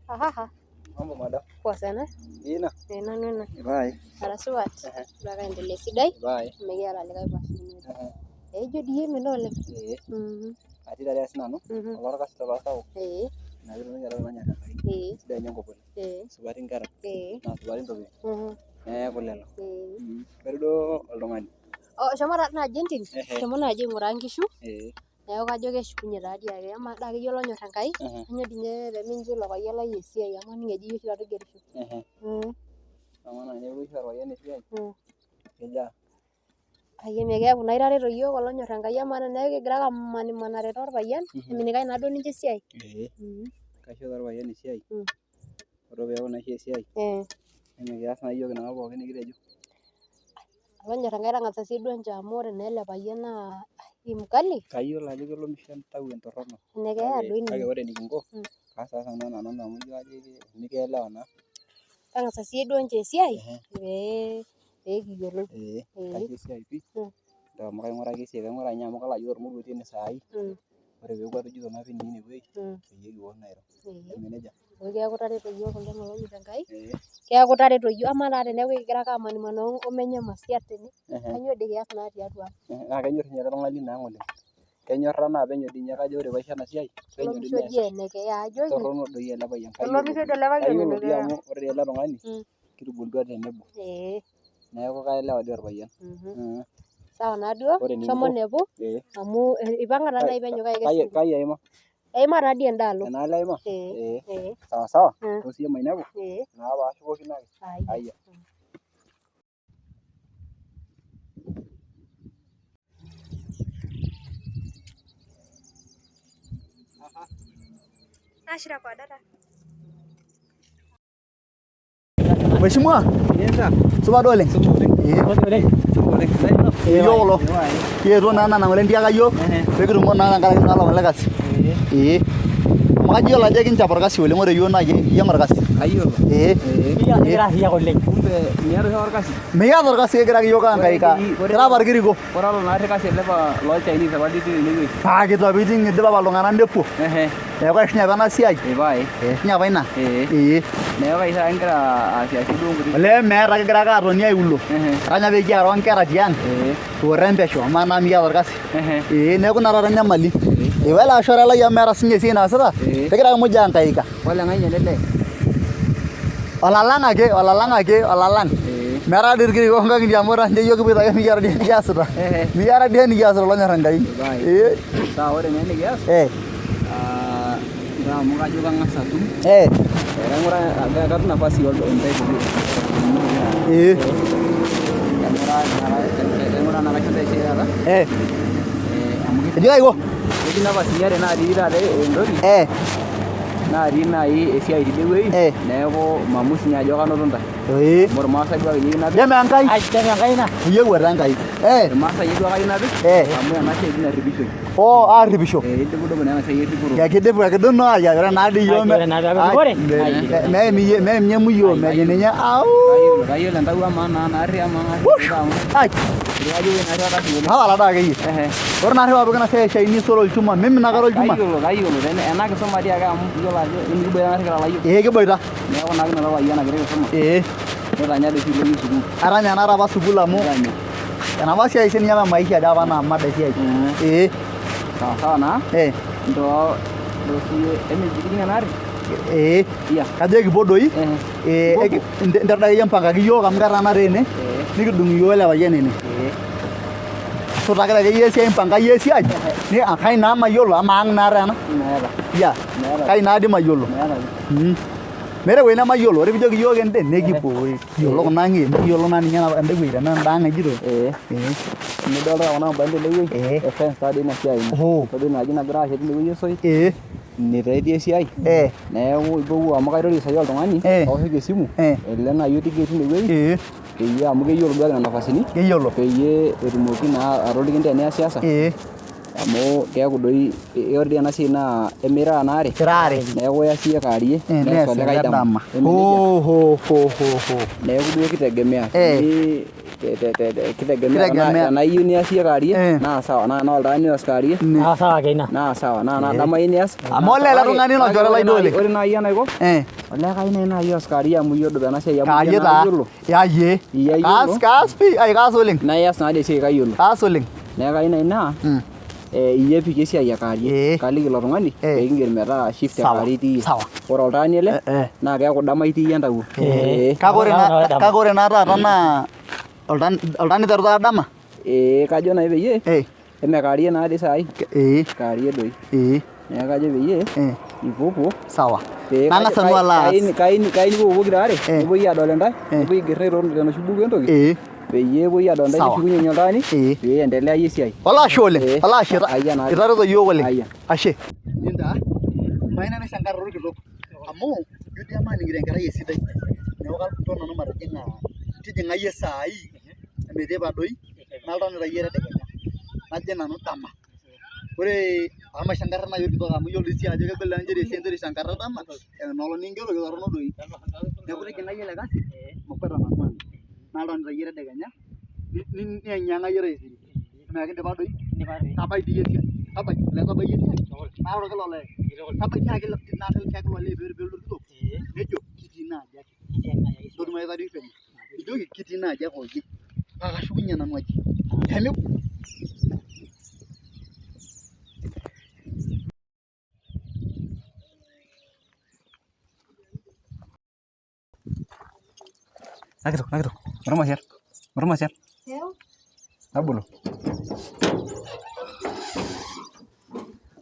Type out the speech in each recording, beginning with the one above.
Ahaha, Mambo madam. poa sana. Ina. Eh, nanu ena. Bye. Ara supat. Ore ake aendelea esidai. Bye. Mikiata likae pashu. Eh, ijo dii emeno oleng. Ee. Mhm. Atii taata sinanu. Mhm. Olorkasi lolosapuk. Eh, Ina piitoki olonyor Enkai. eh, Sidai ninye enkop oleng. eh, Supati nkera. eh. Naa supati ntokitin. Mhm. Neeku lelo. Eh. Ore duo oltung'ani. Oh, shomo taa naaji entim. Ehe. Shomo naaji aing'uraa nkishu. Ee. Neeku kajo keshukunye taa dii ake. Amaa dii akeyie olonyor Enkai, Ehe. kanyo dii ninye pemincho ilo payian lai esiai amu aning eji iyie oshi taata oigerisho. Ehe. Amaa naa teneeku aishoo orpayian esiai. Kejaa? Ai mekeeku naa itareto iyiook olonyor Enkai amaa teneeku kigira ake amanimanare torpayian, eminikae naaduo nincho esiai. Ee. Kaisho taa orpayian esiai. Ore peeku naa aishoo esiai. Eh. Nemikias naa iyiok inapa pookin nikitejo. Olonyor Enkai tang'asa siiyie duo enchoo amu ore naa ele payian naa mkali. Kayiolo ajo kelo misho entau entorrono. Enekeeya doi ninye. Kake ore enikinko, kaas taa nanu nanu amu ijo kajo mikielewa naa. Tang'asa siiyie duo enchoo esiai pee kiyiolou. Ee, kaisho esiai pii amu kaing'uraki esiai, kaing'uraa ninye amu kadol ajo ore ormoruo otii ene saai, ore peeku atujito napik ninye inewueji peyie kiwuo naa airo. Eme nejia? Amu keeku itareto iyiook oleng olonyor Enkai, keeku itareto iyiook. Amaa taa teneeku ekigira ake amanimanaa omenye masiat tene, kainyoo dii kias naa tiatua ang'? Naa kenyor ninye ele tung'ani lino ang' oleng'. Kenyorra naa penyo dii ninye kajo ore paisho ena siai penyo dii Kelo nees. dii enekeeya ajoki. Torrono doi ele payian. Kelo dii ele payian Kayiolo dii enekeeya. amu ore dii ele tung'ani kitubulutua tenebo. Neeku kaelewa dii orpayian. Sawa naaduo, Ore enikinko shomo inepu amu ipang'a taa nai penyo kake keshukunye. Kai eima? Eima taa dii endaalo. Enaalo eima? Ee. Ee. Sawa sawa, ntoo siyie mainepu naa paashukokino ake. Haya. Haya. Mheshimiwa, supa duo oleng. Ee. Iyiok kulo. Kietuo naa nana ng'ole ntiaka yiok pee kitumo naa tenkaraki naa lomon le kasi. Ee. Amu kajo iyiolo ajo ekinchap orkasi oleng ore yiok naa ekiyieng orkasi. Kayiolo. Ee. Kira arriyiak oleng. Kumbe miata oshi orkasi. Mikiata orkasi kigira ake yiok ahangaika. Kira apa irkiriko. Ore alo naarri kasi ele lolchainese apa litii tenewueji. Paa kitu apa iting idipa apa iltung'anak nepuo. Ehe. Neeku eishunye apa ena siai. Ee pae. Eishunye apa ina. Ee. Ee. Neeku kai taata ingira aasiasie duo nkuti. Olee meeta kigira ake atoni aiulo. Ehe. Etanya pee kiaroo nkera tiang. Ee. Kiworro empesho amaa naa mikiata orkasi. Ehe. Ee neeku ina taata enyamali. Ee wele ashore lai amu meeta sinye esiai naasita. Ee. Kegira ake muj ahangaika. Oleng'ae ninye ele lee? Olalang ake, olalang ake, olalang. Ee. Meeta dii irkiriko nkang'itie amu ore ninche iyiok kipoito ake mikiata dii enikiasita. Ehe. Mikiata dii enikiasita olonyor Enkai. Pae. Ee. Sawa ore naa enikias. Eh. Ah, ntaa amu kajo kang'as atum. Eh. Kaing'ura katum nafasi intae pokira. Ee. Kaing'ura naa kaisho intae esiai taata. Eh. Amu Eji kaiko? Ketii nafasini are natii taata entoki. Eh. Natii naaji esiai tidie wueji. Eh. Neeku mamus ninye ajo kanoto intae. Ee. Amu irmaasai duo ake iyieu napik. Jama Enkai. Ai, jama Enkai ina. Iyieu taa Enkai. Eh. Irmaasai duo ake ayieu napik. Eh. Amu ena siai dii narripishoi. Oo aarripisho. Eh, idupudupu naa ena siai erripoto. Kekidup kekidup naa ai ore naa dii iyiok Ai, ore naa peeku erripore. Ai. meim iyie meim ninye emuyio mejing ninye au. Kayiolo, kayiolo entawuo amaa naa naarri amaa Wush! amu Ai. kajo ewueji natii orkasi oleng. Tapala doi akeyie. Ehe. Ore naarri paa ina siai e Chinese ore olchuma mimina aikata olchuma. Kayiolo, kayiolo ena kisuma dii ake amu iyiolo ajo emikiboita naarri kira layiok. Ee kiboita. Neeku naa kinoto payian ena kiti kisuma. Ee. Nitanya doi sii ilo sukuul. Atanya naa apa sukuul amu Nitanya. enapa siai sininye apa e maisha dii apa naa mada esiai. Ee. Sawa sawa naa. Ee. Ntoo ntoo siyie emijikijing ena arri? Ee. Iya. Kajo ekipuo doi. Ehe. Ee, nterda akeyie mpangaki iyiook amu ketaana taa ene. Ee. Nikidung iyiook ele payian ene. Ee. Sutakita akeyie esiai mpanga iyie esiai. Ni kai naa mayiolo amaa ang' naa taa ena. Meeta. Iya. Meeta. Kai naa dii mayiolo. Meeta. Meeta ewueji nemayiolo, ore piijoki iyiook ende nekipuo. Kiyiolo kuna ang'itie nikiyiolo naa ninye ende wueji tenaa enda ang' ejito. Nidolta kuna ambai tenewueji, e fence taadoi ina siai ina. Todua ina aji nagira ashet tinewueji osoit, ine taa etii esiai. Neeku ipuopuo amu kairorie saai oltung'ani, aoshoki esimu, ele naaji otii tinewueji, peyie amu keyiolo duake nena nafasini, Keyiolo. Peyie etumoki naa atoliki intae eniasiasa. Amu keeku doi ore dii ena siai naa emirara naare. Kira aare. Neeku ias iyie kewarie, Neas neas olikae ele dama. dama. Eme nejia? Ho ho ho ho ho. Neeku duo kitegemea. Kitegemea Kitegemea. tenaa iyieu nias iyie kewarie naa sawa, naa tenaa oltaani oas kewarie Naa sawa ake ina. Naa sawa, naa tenaa dama iyieu nias. Amu olee ele tung'ani naa olchore lai duo oleng. Ore naaji enaiko, olee kayieu naaji naa iyie oas kewarie amu iyie odup ena siai amu iyie Kewarie naa taa. oyiolo. Yayie. Iyie ayiolo. Kaas kaas pii, ai kaas oleng. Naa ias naadii esiai kayiolo. Kaas oleng. Neeku kayieu naaji naa iyie epiki esiai e kewarie. Kaliki ilo tung'ani pee kinger metaa shift e kewarie itii iyie. Sawa. Ore oltaani ele naa keeku dama itii iyie entawuo. Kake ore naa taata naa oltaani iteru taata dama? Ee kajo naaji peyie eme kewarie naadii saai. Kewarie doi. Neeku kajo peyie ipuopuo. Sawa. Nang'as nanu alo aas. Kayieu nipuopuo pokira aare nepuoi aadol intae nepuoi aiger tenoshi buku entoki. Peyie epuoi aadol intae Sawa. nishukunye oltaani pee iendelea iyie esiai. Olee ashe oleng, olee ashe Ayia naake. itareto iyiook oleng. Ayia. Ashe. Nintaa, mayieu nanu aishankarra orkitok amu ijo dii amaning'ito enkerai esidai. Neeku kajo nanu matijing'a, tijing'a iyie saai ometeipa doi nalotu nanu aitayu tedekenya. Najo nanu dama. Ore amu maishankarra naaji orkitok amu iyiolo dii sii ajo kegol tenchoto esiai ninteru aishankarra dama enoolong nikingero kitorrono doi. Neeku tijing'a iyie ele kasi makwata nanu alo. Nalotu nanu aitayu tedekenya niyeng'iyeng'a iyie taisere. Amaa kindipa doi? Tabai dii iyie esiai. Tabai, olee tabai iyie esiai. Naoroki ilo lee. Tabai tiaki ilo lee peelotu orkitok nejo kitii naaji ake. Todumu ake penyo. Nijoki kitii naaji ake oje paa kashukunye nanu aji. Nakitok, nakitok. Ormasiar, ormasiar. Tabolo.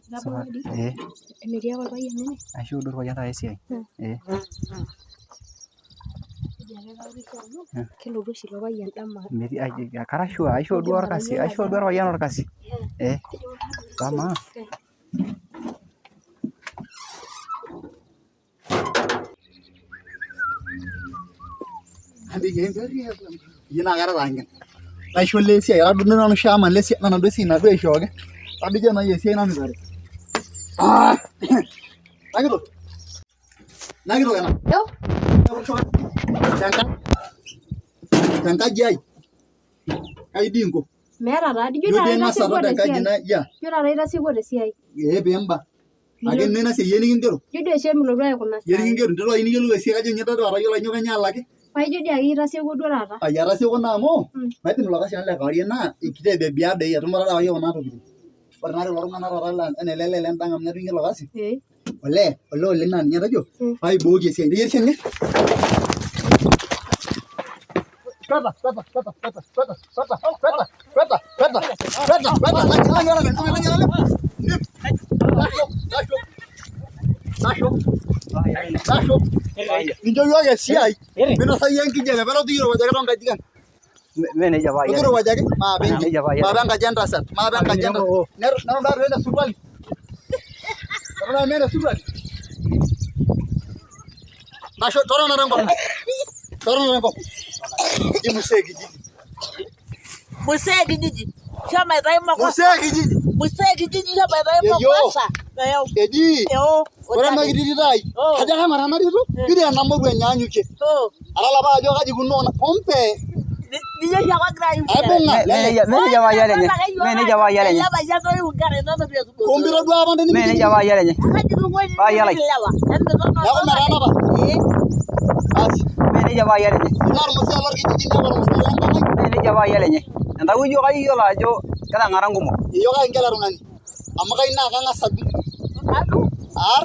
Itabolo dii? Emetii ake olpayian ene? Aishoo duo olpayian taata esiai. Kelotu oshi ilo payian dama. Metii, kara sure aishoo duo olkasi, aishoo duo olpayian olkasi. Amaa. Naisho olee esiai atadua nanu chairman le siai nanu esiai naduo aishooki ajo nai esiai namitare nakitok nakitok ena tenkaji ai kai dii inko Meeta taa dii, ijo ijo dii taata ing'as itasieku aton tenkaji tesiai. na ya Ijo taata itasieku tesiai. ee piimba ake ninosie iyie nikingero Ijo dii oshi emilotu aikuna iyie saai. nikingero nterua ayieu niyiolou esiai kajo ninye tadua atayiolo ajo kainyoo alaki Paa ijo dii ake itasieku duo taata. Ai atasieku naa amu maidim ilo kasi nanu le kewarie naa kitebebia doi etumuta doi apa iyiook kuna tokitin. Ore naa lelo tung'anak taata laa enaa ele lee lenda ang' amu ninye atunguayie ilo kasi olee olee oleng' naa ninye atejo paibooki esiai. Teyier ninye. Kweta kweta kweta kweta kweta kweta kweta kweta kweta kweta kweta Tasho mincho iyiook esiai minosa iyie enkijape pelo tikirowuajaki toonkajijik ang. Mee nejia pae. Tikirowuajaki maape inji Nejia pae. maape enkaji entasat maape enkaji entasat neton taatoi ene suruali eton ake ene suruali Tasho totona tenkop totona tenkop ji musee kijiji Musee kijiji. Shomo aitayu makosa. musee kijiji Musee kijiji shomo aitayu Ejo. makosa. Eyo. eji Eyo. ore ena kiti tito ai kajo kang'or ena tito ijo ena moruo enyaanyukie Oh. atalapa ajo kaji ikununo kumbe Nijo oshi ake ogira ayiu inkera. aibung'a Mee nejia mee nejia payian lenye. Mee nejia payian lenye. Ele payian oyiu inkera inonok pee etumoki. kumbe itodua apa ntae Mee nejia payian lenye. Kaji itunguayie Payian lai. ilewa. Emitono neeku metanapa Eh. basi Mee nejia payian lenye. ilo ormusee lorkijiji neeku ormusee lenkang ai Mee nejia payian lenye. Entawuo iyiok kayiolo ajo ketang'ara nkumok. eyiok kainko ele tung'ani amu kayieu naa kang'as adung Adung. aar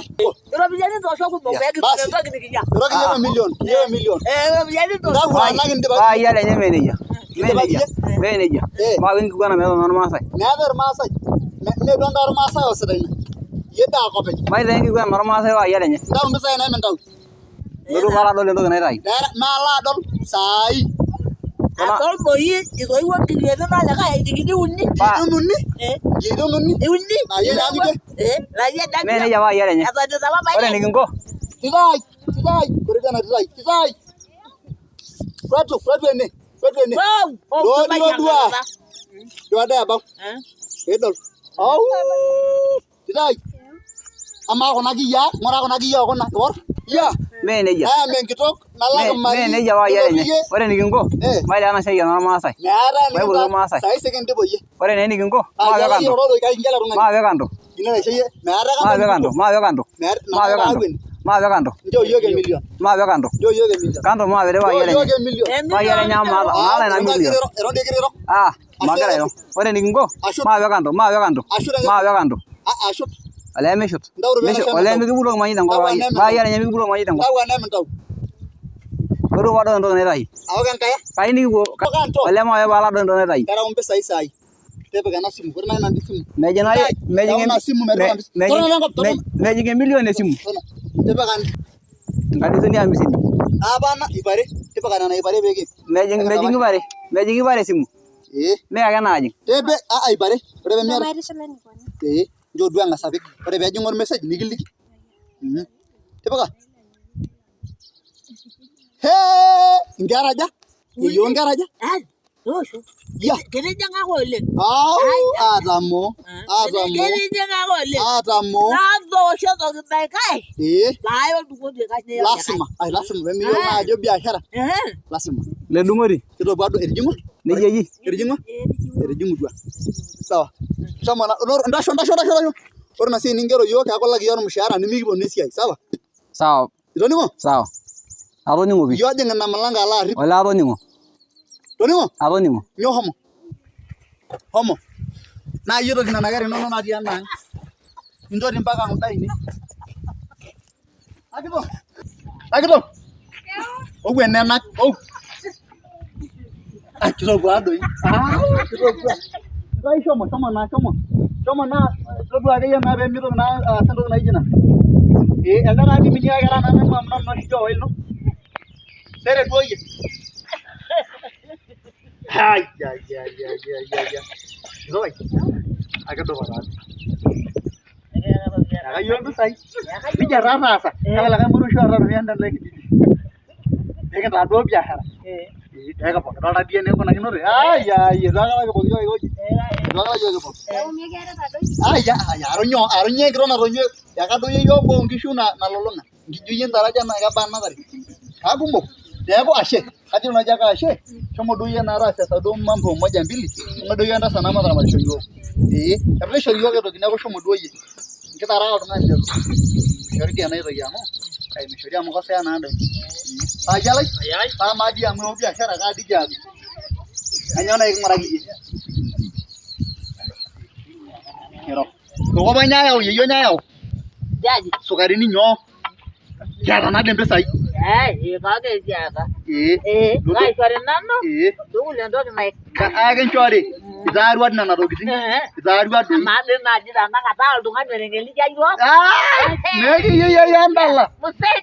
Iropiyiani toosho kumok pee kitum Basi. entoki nikinya. Iro kiyewa emilion kiyewa emilion Eh, iropiyiani toosho. Ntau ena kindipa Payian lenye mee nejia. Mee Kindipa nejia. kiyie? Mee nejia. Eh. Maape enkiguana meeta nanu irmaasai. Meetae irmaasai mee duo ntae irmaasai oosita ina iyie doi ake openy Maitaa enkiguana ormaasai payian lenye. Ntau impisai nai mintau. Lotu paalo adol entoki naitayu. Maalo adol saai. Adol doi itoiwuo nkiyiaitin olikae inchikini uni. Nkiyiaitin uni? Nkiyiaitin uni? Uni. Naa iyie enyaanyukie? Naa iyie enyaanyukie. Mee nejia paayia lenye. Etonita apa Ore enikinko. Titai, titai, ore tena titai, titai. Kwetu, kwetu ene, kwetu ene. Doo dua. Dua dee ebau. Piidol. Au! Titai. Amaa kuna kiyiaa, ng'ura kuna kiyiaa okuna, iwor. Iyia. Mee nejia. Nayam enkitok, nalak imali. Mee nejia paayia lenye. Ore enikinko, mailea ena siai enormaasai. Meetae Maipotu irmaasai. Saai sikindipa iyie. Ore naa enikinko, maape kando. Maape kando. Maape kando, maape kando. Maape kando. Maape kando. Nchoo iyiook emilion. Maape kando. Nchoo iyiook emilion. Kando maape paayia lenye. Paayia lenye amu maata, maata ina milion. Eton dii egira airo. Ah, magira airo. Ore enikinko, maape kando, maape kando. Maape kando. Ashut. Olee mishut. Olee mikibuloki manyit enkop paayia lenye mikibuloki manyit enkop. Ntau enemintau. Toduo paadol entoki naitayu. Aok enkaya. Kayieu nikipuo. Olee maape paalo adol entoki naitayu. Tereu impisai saai. Tipika ena simu. Ore naaji ina simu. Mejing mejing emilion esimu. Tipika Nkalisuni hamsini. Hapana, ip are. Tipika nena ip are pee kiim. Mejing mejing ip are. Mejing ip are esimu. Ee. Mee ake naajing. Tipik aa ip are. Ore pee miata. Ee. Nchoo duo eng'as apik. Ore pee ejing'u ormessage nikiliki. Tipika. Hee! Inkera aja? Yeyio inkera aja? Toosho. Ya. Kitijing'aka oleng. Au, atamoo. Atamoo. Kitijing'aka oleng. Atamoo. Natoosho toki naikash. Ee. Paaya oltung'ani oikash neyau Lasima. Ai lasima pee miyiolo naa ajo biashara. Lasima. Ledung'ori. Kitopua duo etijing'ua? Nejia eji. Etijing'ua? Etijing'utua. Sawa. Shomo ntasho ntasho ntasho. Ore ina siai ningero iyiook keeku ilak iyiook ormushaara nimikiponu esiai. Sawa? Sawa. Itoning'o? Sawa. Atoning'o pii. Iyie ojing ina mulango alo arrip. Olee atoning'o. Toning'o? Atoning'o. Nyoo homo. Homo. Naa iyie oitoti nena kera inonok natii ena ang'. Intoti mpaka kunda ainei. Nakitok. Nakitok. Ou enenak. Ou. Ah, kitopua doi. Ah, kitopua. Ntai shomo, shomo naa, shomo. Shomo naa, todua akeyie naa pee mitoki naa aas entoki naijo ina. Ee, elde taa dii kera naa nanu amu nanu oshi owai ino. Sere duo iyie. Ai, ai, ai, ai, ai, ai, ai. Kitok ai. Akidupa taa. Akayieu impisai. Nejia taa taasa. Kake likae moruosho oota iropiyiani tele kijiji. Nikintaa duo biashara. Ekipok. Idolta dii enikunakinote. Ai, ai, eitu aikata kipok iyiook aikoji. Eitu aikata iyiook kipok. Ai, ai, atonyuo, atonyuo enkitok natonyuo. Ekadoyio iyiook boo onkishu nalulung'a. Nkijo iyie intare aja naa kebaa nena tare? Kakumok. Neeku ashe. Kajo naaji ake ashe. Shomo duo iyie naa taasa duo mambo moja mbili. Shomo duo iyie entasat naa mataramatisho iyiook. Ee, eitu ishori iyiook aitoki neeku shomo duo iyie. Nkitara ake oltung'ani lelo. Mishori dii ena toki amu, mishori amu kosea naa doi. Payialai, amaa dii amu ewo biashara kaa dii kiata? Kainyoo naaji king'uraki iyie? Iro. Tenkop ang' ayau, yeyio ayau. Sukarini nyoo? Kiata naa dii impisai. Kake kiata. Ee. Kaishori nanu Ee. sukuul entoki Akinchori. Itaarua nena tokitin. Itaarua doi. Amaa dii naaji tenakata oltung'ani oiteng'enikia iyiook. Mekiyieu yeyio endala. Musee.